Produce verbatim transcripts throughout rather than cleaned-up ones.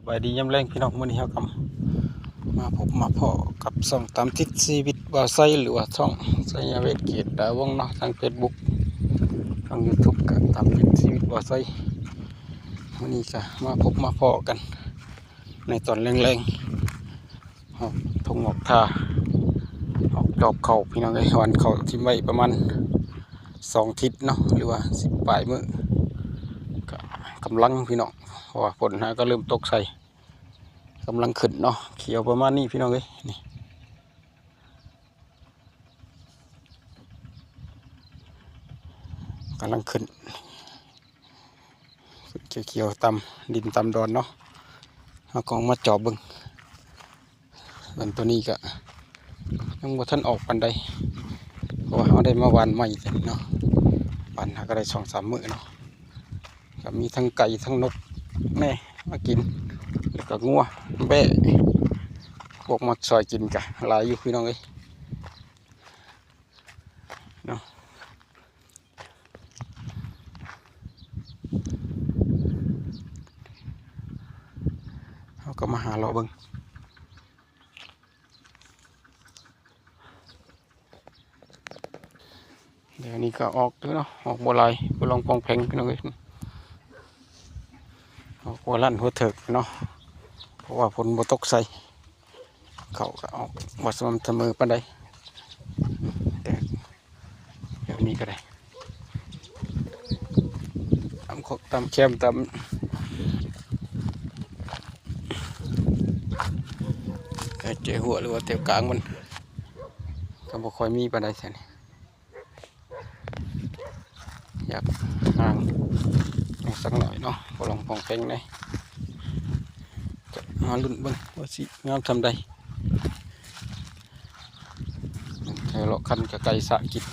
สบายดียามแลงพี่น้อง มื้อนี้เฮาก็มาพบมาพ้อกับช่องตามติดชีวิตบ่าวไซ หรือว่าช่องไซยาเวทเกียรติดาวงศ์เนาะ ทางเฟซบุ๊ก ทางยูทูบ ก็ตามติดชีวิตบ่าวไซ มื้อนี้ก็มาพบมาพ้อกันในตอนแลงๆ ออกท่งออกท่า ออกจอบเข้าพี่น้องเอ้ย หว่านเข้าทิ่มไว้ประมาณสองอาทิตย์เนาะ หรือว่าสิบปลายมื้อ ก็กำลังพี่น้อง เพราะว่าฝนหาก็เริ่มตกใส่ กำลังขึ้นเนาะ เขียวประมาณนี้พี่น้องเอ้ย นี่ กำลังขึ้น เขียวๆ ตามดินตามดอนเนาะ เฮาก็มาจอบเบิ่ง ส่วนตัวนี้ก็ยังบ่ทันออกปานใด เพราะว่าเฮาได้มาหว่านใหม่เนาะ หว่านหาก็ได้สองสามมื้อเนาะ ก็มีทั้งไก่ทั้งนกแน่มากิน แล้วก็งัวแบ้ พวกมาซอยกินก็หลายอยู่พี่น้องเอ้ย เนาะ เฮาก็มาหาเลาะเบิ่ง เดี๋ยวนี้ก็ออกอยู่เนาะ ออกบ่หลาย บ่ลองปองแพงพี่น้องเอ้ย ออกบ่ลั่นหัวเถิกเนาะ เพราะว่าฝนบ่ตกใส่ เข้าก็ออกบ่สม่ำเสมอปานใด แต่เดี๋ยวนี้ก็ได้ ตามคอกตามแคมตาม เจหัวหรือว่าแถวกลางมัน ก็บ่ค่อยมีปานใดแถวนี้ อยากห่างสักหน่อยเนาะ บ่ลองปองแพงเลย จะมาลุ้นเบิ่งว่าสิงามส่ำใด แถวเลาะคันกับไก่สะกิน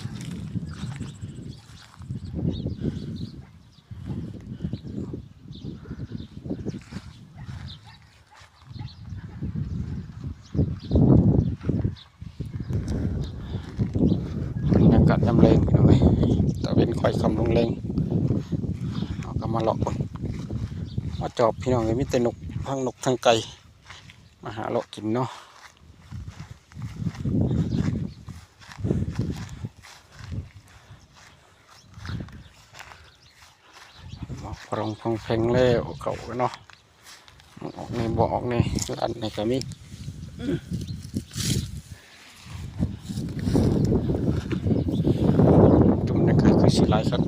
บรรยากาศยามแลงพี่น้องเอ้ย ตะเว็นค่อยค่ำลงแลง เฮาก็มาเลาะเบิ่ง มาจอบพี่น้องเอ้ย มีแต่นก ทั้งนกทั้งไก่ มาหาเลาะกินเนาะ ออกปองแพงแล้วเข้าเนาะ ออกนี่บ่ออกนี่ อันนี้ก็มี จุ่มนี่ก็คือสิหลายคัก